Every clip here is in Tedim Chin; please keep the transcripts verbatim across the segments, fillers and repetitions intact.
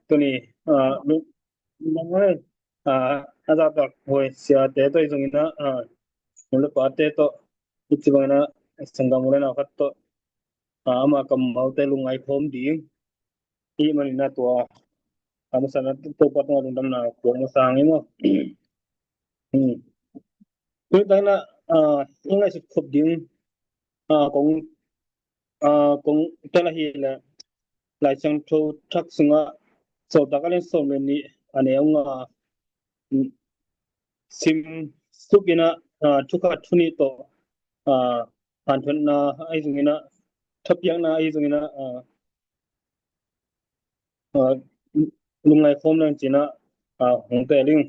Tuni, ah, lu-, lungdam ei, ah, a zahtak huai siate tawh i zongin ah, ah, nu le pate tawh, i ci bangin ah, sanggam u le nau khat tawh, ah, ama kammalte lungngai khawm ding i hih manin ah tua, ah, masa-in ah Topa tungah lungdamna kuang masa hang i maw. Hmm. Tuni takin ah, ah, i ngaihsut khop ding, ah, kong, ah, kong tel ahih leh Lai Siangtho Thak sungah Sawltak a lian sawm le nih a neu nga, mm, sim sukin ah, ah, thu khat thu nih tawh, ah, hanthotna ahi zongin ah, thapiakna ahi zongin ah, ah, ah, lungngai khawm leng ci-in ah, ah, hong teel ing.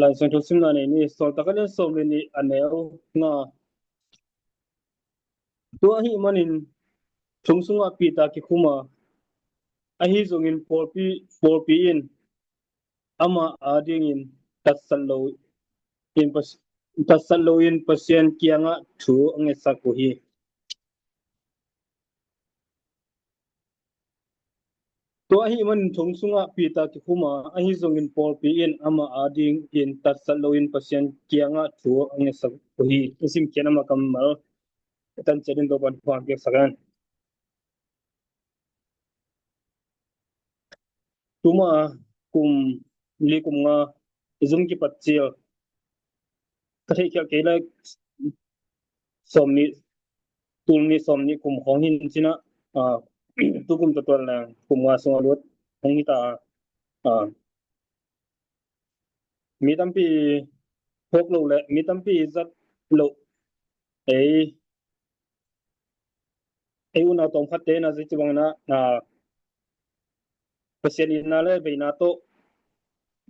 Lai Siangtho simna nei ni, Sawltak a lian sawm le nih a neu nga. Tua ahih manin thong sungah Peter kikhum a, ahi zongin pawlpi, pawlpi in amah adingin tatsat lo in Pas-, tatsat loin Pasian kiangah thu a ngetsak uh hi. Tua ahih manin thong sungah Peter kikhum a, ahi zongin pawlpi in amah adingin tatsat loin Pasian kiangah thu a ngetsak uh hi. I simkhiat amah kammal tan ciat in Topa'n thu hong piaksak hen. Tuma kum li kum nga i zum kipat ciang ka theihkhial kei leh sawm nih, tul nih sawm nih kum khawng hi in ci-in ah, ah, tu kum tawh tuan leng kum nga sung a lut khawng hi ta, ah, mi tampi phawk loh le mi tampi zat loh, ei, ei unau tawmkhatte in ah, zi ci bangin ah, ah, Pasian itna le veina tawh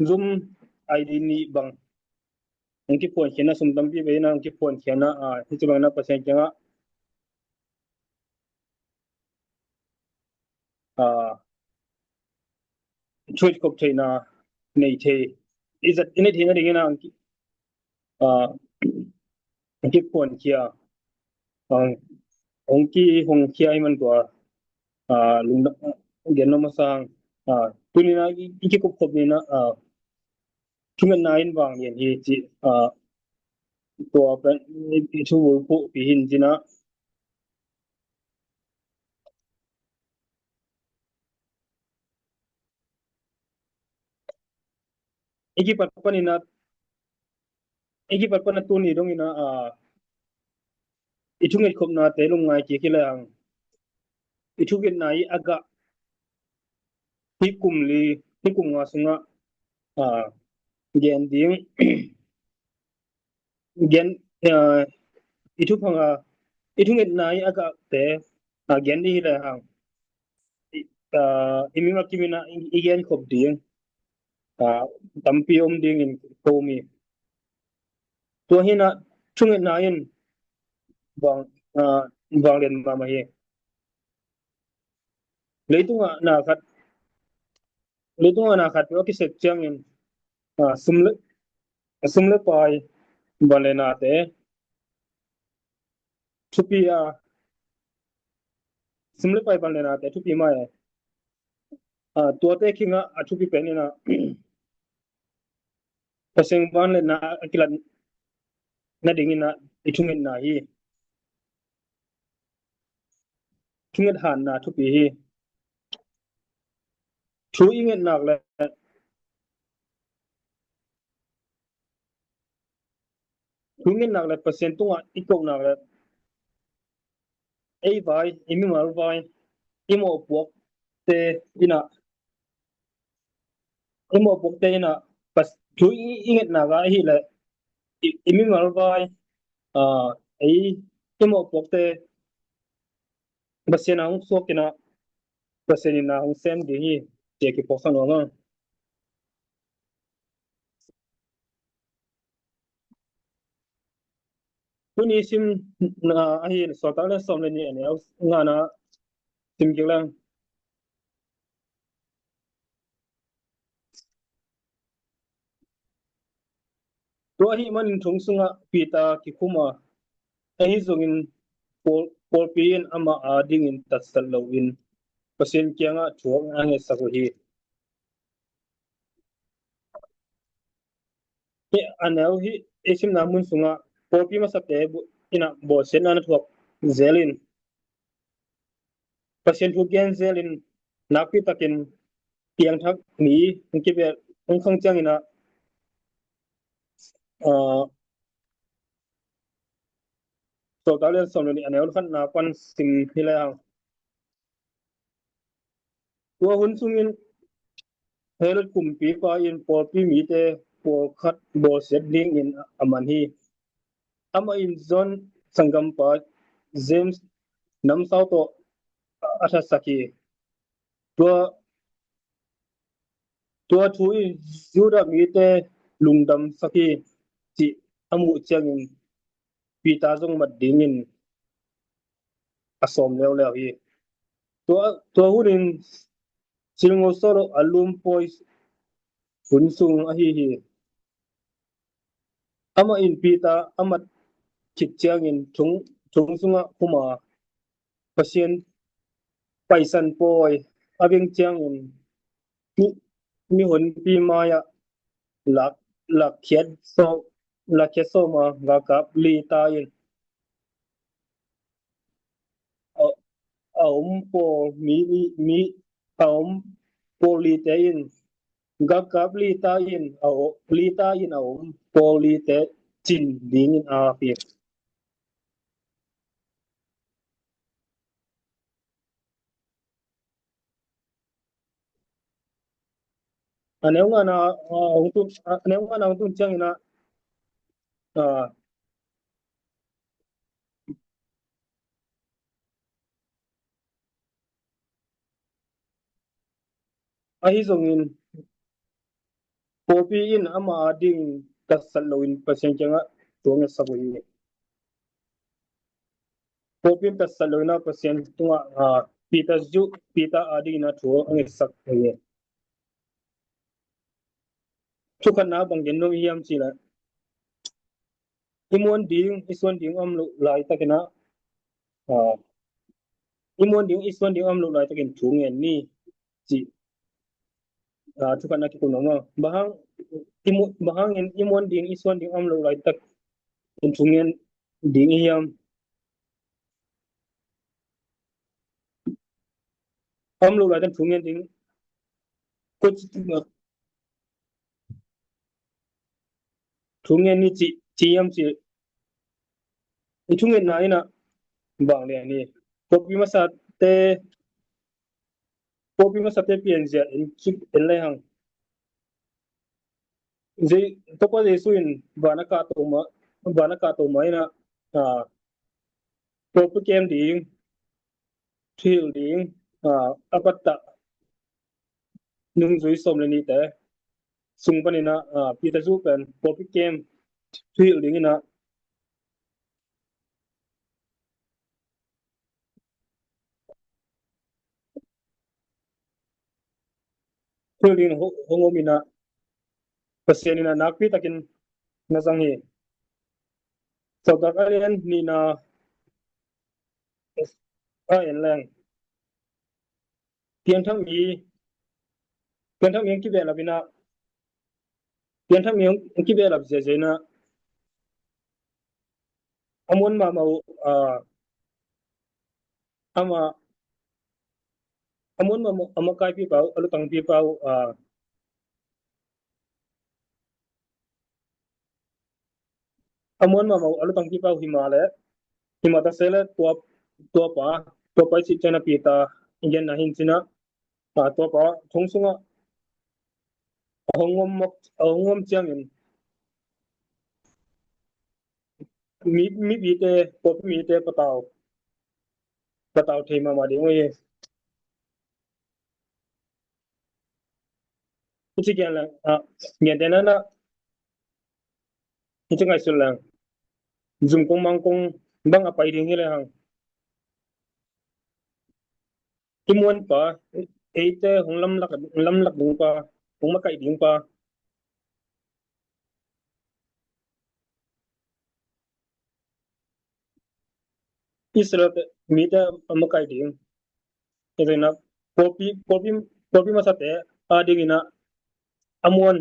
zum I D nih bang hong kiphuankhia in ah, sum tampi bei in ah hong kiphuankhia in ah, ah, hi ci bangin ah Pasian kiangah, ah, thu it khop theihna nei thei, i zat i neih theihna dingin ah, ah, hong kiphuankhia, ah, hong ki, hong khia ahih man tua, ah, lungdam, gen nuam masa hang, ah, tuni in ah i, i kikup khop ni in ah, ah, thungetna in vanglian hi ci, ah, tua pen i, i thu bulphuhpih hi in ci-in ah, i kipat panin ah, i kipat pan a tuni dongin ah, ah, i thunget khopnate lungngai kik hi lehang, i thungetna i a gah hih kum li, hih kum nga sungah, ah, gen ding, gen, ah, i thupha, ah, i thungetna i a gahte, ah, gen ding hi lehang, i, ah, i mimal kim in ah i, i gen khop ding, ah, tampi om dingin ko mi. Tua hi in ah thungetna in vang, ah, vanglian mahmah hi. Leitungah na khat, leitungah na khat peuh a kisep ciangin, ah, sum le, sum le pai, van le nate thupi a, sum le pai, van le nate thupi mai. Ah, tuate kiangah a thupi pen in ah Pasian vangliatna a kilat nadingin ah i thungetna hi. Thunget hanna thupi hi. Thu i nget nak le, thu i nget nak le Pasian tungah i koh nak le, ei vai, i mimal vai, i mawhpuakte in ah, i mawhpuakte in ah, Pas-, thu i, i nget nak ah ahih leh, i, i mimal vai, ah, ei, i mawhpuakte Pasian a hong suak in ah, Pasian in ah hong sem ding hi, ci-a kiphawksak nuam ing. Tuni simna ahi Sawltak a lian sawm le nih a neu ngana sim kik leng. Tua ahih manin thong sungah Peter kikhum a, ahi zongin pawl-, pawlpi in amah adingin tatsat loin Pasian kiangah thu a ngetsak uh hi. Hih a neu hih i simna mun sungah pawlpi masate bu-, inah bawlsiatna na thuak zelin, Pasian thu gen zelin, nakpi takin piangthak mi hong kibel, hong khang ciangin ah, ah, Sawltak lian sawm le nih a neu khatna pan sim hi lehang. Tua hun sungin Herod kumpipa in pawlpi mite pawlkhat bawlsiat dingin a man hi. Amah in John sanggampa James namsau tawh a thatsak hi. Tua, tua thu in Judah mite lungdamsak hi, cih a muh ciangin Peter zong mat dingin a sawm leuleu hi. Tua, tua hunin silngo sawt lo a lumpawi hun sung ahi hi. Amah in Peter a mat khit ciangin thong, thong sungah khum a, Pasian Paisan pawi a veng ciangin mi, mihonpi mai-ah lak, lakkhiat sawm, lakkhiat sawm a, galkap li ta in a, a om pawl mi, mi, a om pawl lite in, galkap li ta in a o-, li ta in a om pawl lite cin dingin a ap hi. A neu ngana, a, hong tun, a neu ngana hong tun ciangin ah, a, ahi zongin pawlpi in amah ading tatsat loin Pasian kiangah thu a ngetsak uh hi. Pawlpi in tatsat loin ah Pasian tungah, a, Peter zu, Peter adingin ah thu a ngetsak uh hi. Thu khatna bang gen nuam i hiam cih leh, i muan ding, i suan ding a om loh laitakin ah, a, i muan ding, i suan ding a om loh laitakin thu ngen ni, cih, a, thu khatna kikum nuam a. Bang hang, i mu-, bang hangin i muan ding, i suan ding a om loh laitakin thu ngen ding i hiam? A om loh laitakin thu ngen ding. Koi, thu ngen ni ci, ci hiam cih leh, i thungetna in ah bang lian hi. Pawlpi masate, pawlpi masate pianzia en, en lehang. Topa Jesu in van a kahto ma, van a kahto ma in ah, a, pawlpi kem ding, thuhilh ding, a, a pattah nungzui sawm le nihte sung panin ah, a, Peter zu pen pawlpi kem thuhilh dingin ah, thuhilh dingin ho-, hong om in ah, Pasian in ah nakpi takin na zang hi. Sawltak a lian nihna a en leng, piangthak mi, piangthak mi hong kibehlap in ah, piangthak mi hong kibehlap ziahziah in ah, a muan mahmah uh, a, amah, a muan mahmah uh, a makaipipa uh, a lutangpipa uh, a, a muan mahmah uh, a lutangpipa uh hi mah leh, hi mah ta se leh tua, tuapa, tuapa i cih ciangin ah Peter i genna hi in cin ah, a, tuapa thong sungah a hong om, a hong om ciangin mi, mipite, pawlpi mite patau, patau thei mahmah ding uh hi. Hici gen leng, a, gentehna in ah, hici ngaihsun leng, zum kong mang kong bang a pai ding hi lehang, i muanpa, eite hong lamlak, lamlak dingpa, hong makaih dingpa, Israel mite a makaih ding, i rinah pawlpi, pawlpi, pawlpi masate a dingin ah a muan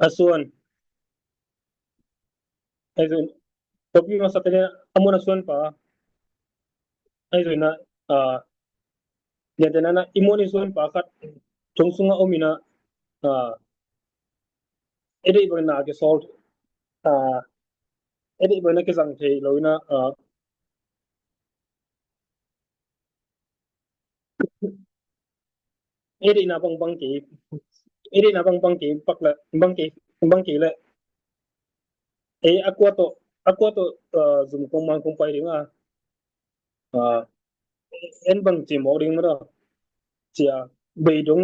a suan, ahi zong pawlpi masate a muan a suan pa, ahi zong ah, ah, lianten ah i muan i suan pa khat thong sungah om in ah, ah, i deih bangin ah a kisawl, ah, i deih bangin ah kizang thei lo in ah, ah, i deihna bang bang kei, i deihna bang bang kei pak leh, bang kei, bang kei leh, ei, a kua tawh, a kua tawh, ah, zum kong mang kong pai ding a, ah, en bang ci mawk ding mah dah, ci a, bei dong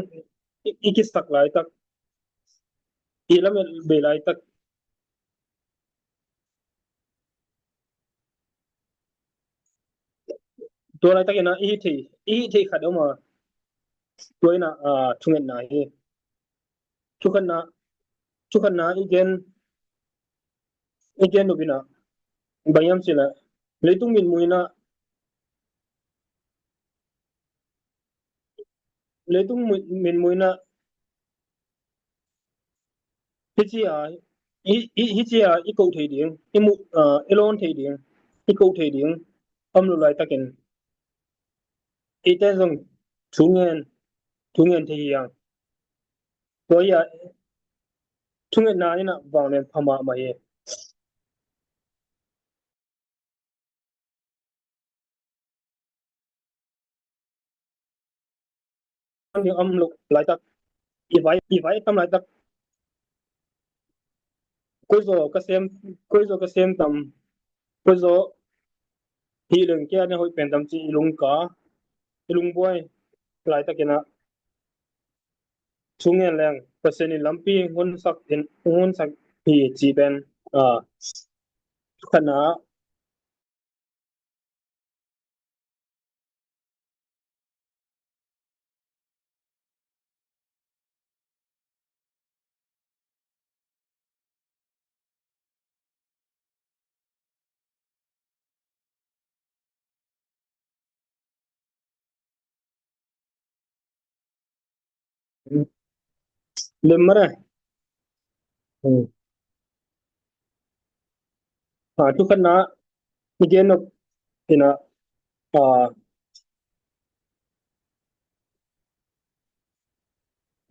i, i kisak laitak, i lamet bei laitak, tua laitakin ah i hih thei, i hih thei khat om a, tua in ah, ah, thungetna hi. Thukhatna, thukhatna i gen, i gen nop in ah bang hiam cih leh, leitung mitmuhna, leitung mit-, mitmuhna, hi ci a, hi, hi, hi ci a i koh thei ding, i mu, ah, i lawn thei ding, i koh thei ding om lo laitakin, eite zong thungen, thungen thei hi hang. Tua hi a, thungetna in ah vanglian pha mahmah hi. Ding om lo laitak, i vai, i vai tam laitak, koi zaw ka sem, koi zaw ka sem tam, koi zaw hi leng kei a na hoih pen tam ci i lungka, i lungbuai laitakin ah, thungen leng Pasian in lampi hong honsak in, hong honsak hi ci pen, ah, thukhatna. Lem mah e. Hmm. Ah, thukhatna i gen nop in ah, ah,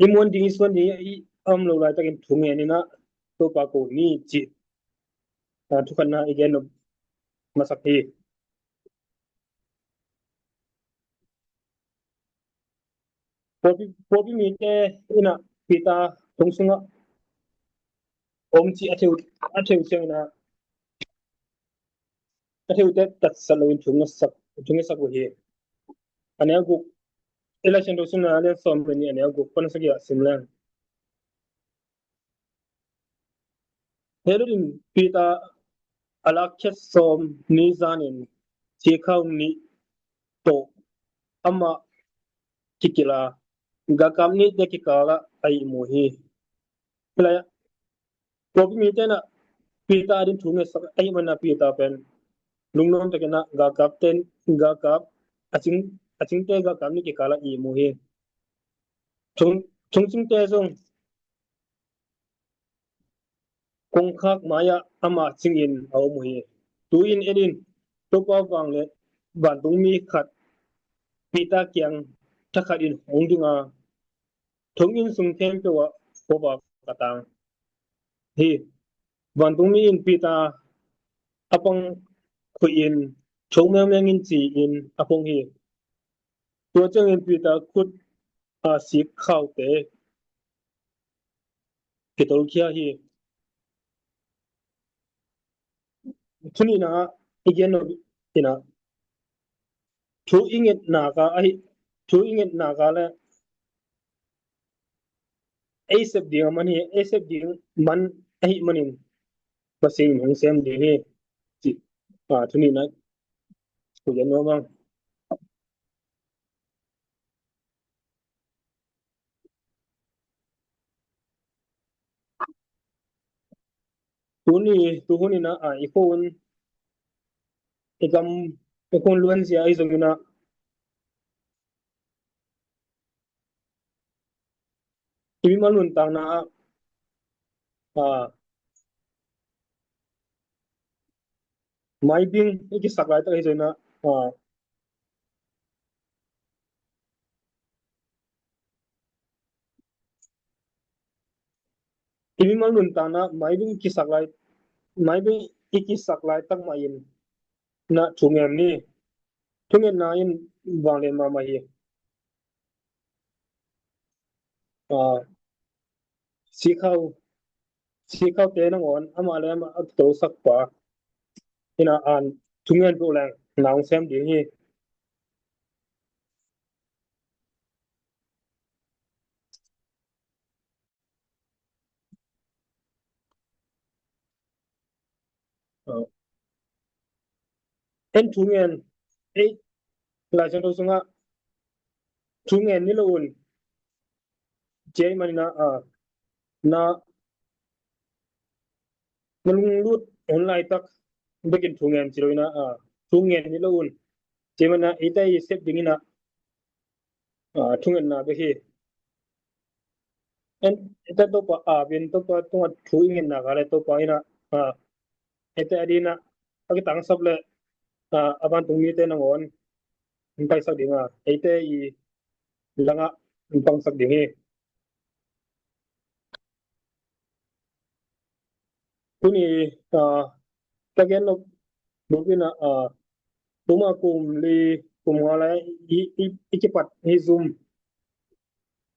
i muan ding, i suan ding i om lo laitakin thungen in ah Topa ko ni ci. Ah, thukhatna i gen nop masak hi. Pawlpi, pawlpi mite in ah Peter thong sungah om ci a theu, a theu ciangin ah, a theute tatsat loin thungetsak, thungetsak uh hi. A neu guk, i Lai Siangtho simna a lian sawm le nih, a neu guk pan sagih ah sim leng. Herod in Peter a lakkhiat sawm ni zanin sikhau nih tawh amah kikilh a, galkap nihte kikal ah a ihmu hi. Hilai ah pawlpi mite in ah Peter ading thungetsak ahih manin ah Peter pen lungnuam takin ah galkapte, galkap, a cing, a cingte galkap nih kikal ah ihmu hi. Thong, thongcingte zong kongkhak mai-ah amah cingin a om uh hi. Tu-in en in, Topa vanglian, vantungmi khat Peter kiang thakhatin hong ding a, thonginn sung khempeuh ah khuavak a tang hi. Vantungmi in Peter a pang khuihin, "Tho mengmeng in," ci-in a phong hi. Tua ciangin Peter khut a sikhaute kitolkhia hi. Thu nihna i gen nop in ah, thu i ngetna ka ahi, thu i ngetna ka le ei sep ding a man hi, ei sep ding man ahih manin Pasian in hong sem ding hi. Ci, ah, thu nihna ko gen nuam ang. Tuni, tuhun in ah, ah, i khua un, i gam, i khua un luanzia ahi zongin ah, i mimal nuntakna ah, ah, maibing i kisak laitak hi zongin ah, ah, i mimal nuntakna ah maibing i kisak lai, maibing i kisak laitak mah in na thungen ni. Thungetna in vanglian mahmah hi. Ah, sikhau, sikhaute nangawn amah le amah a kitosakpa in ah, an thungen peuh leng na hong sem ding hi. Ah. En thungen, ei, Lai Siangtho sungah thungen ni lo un, ci ahih manin ah, ah, na, na lunglut hun laitak bekin thungen ci lo in ah, ah, thungen ni lo un, ci ahih manin ah, eite i sep dingin ah, ah, thungetna bek hi. En, eite Topa apin, Topa tungah thu i ngetna kal le Topa in ah, ah, eite adingin ah a kitangsap le, ah, a vantung mite nangawn hong taisak ding a, eite i langah hong pangsak ding hi. Tuni, ah, ka gen nop bup in ah, ah, tuma kum li, kum nga lai i, i, i kipat hi zum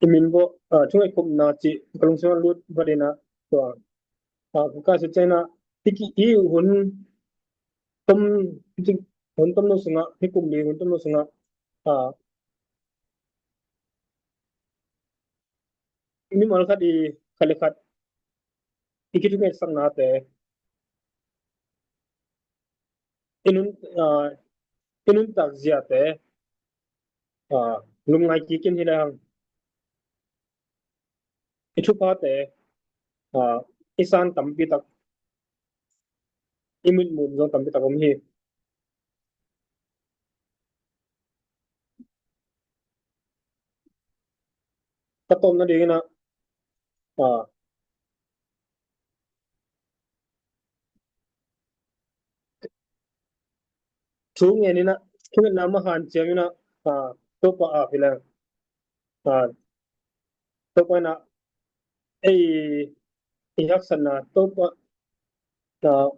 i min bawh, ah, thungetkhopna cih ka lungsim ah lut vat in ah, tua, ah, ka sut ciangin ah, i ki, i hun tom, i hun tomno sungah, hih kum li hun tomno sungah, ah, mimal khat i, khat le khat i kithungetsaknate, i nun, ah, i nuntak ziate, ah, lungngai kik in hi lehang, i thuphate, ah, i san tampi tak, i mitmuh zong tampi tak om hi. Ka tawpna dingin ah, ah, thu ngen in ah, thungetna mah hanciam in ah, ah, Topa ap hi leng, ah, Topa in ah ei, i haksatna, Topa, ah,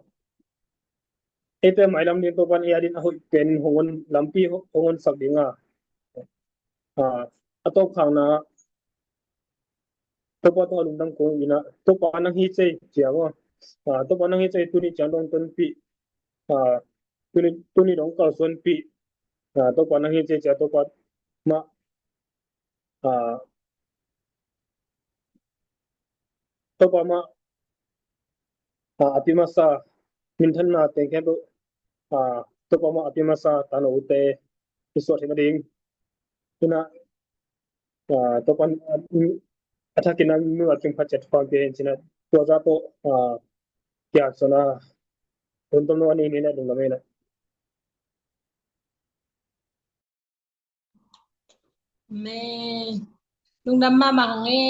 eite mailam ding Topa in ei adingin a hoih pen hong on, lampi hong, hong onsak ding a, ah, a tawpkhakna, Topa tungah lungdam kong in ah, Topa nang hi cei ci a maw. Ah, Topa nang hi cei, tuni ciang dong tonpih, ah, tuni, tuni dong kalsuanpih, ah, Topa nang hi cei ci a, Topa mah, ah, Topa mah, ah, a pi masa, minthanna teng khempeuh, ah, Topa mah a pi masa tanote i suah theihna ding in ah, ah, Topa in, ah, a thakin ah mi mah kim khat ciat pang pia in ci in ah, tua zah tawh, ah, kiat suan a, hun tomno a nei ni in ah lungdam in ah. Amen. Lungdam mahmah hang e.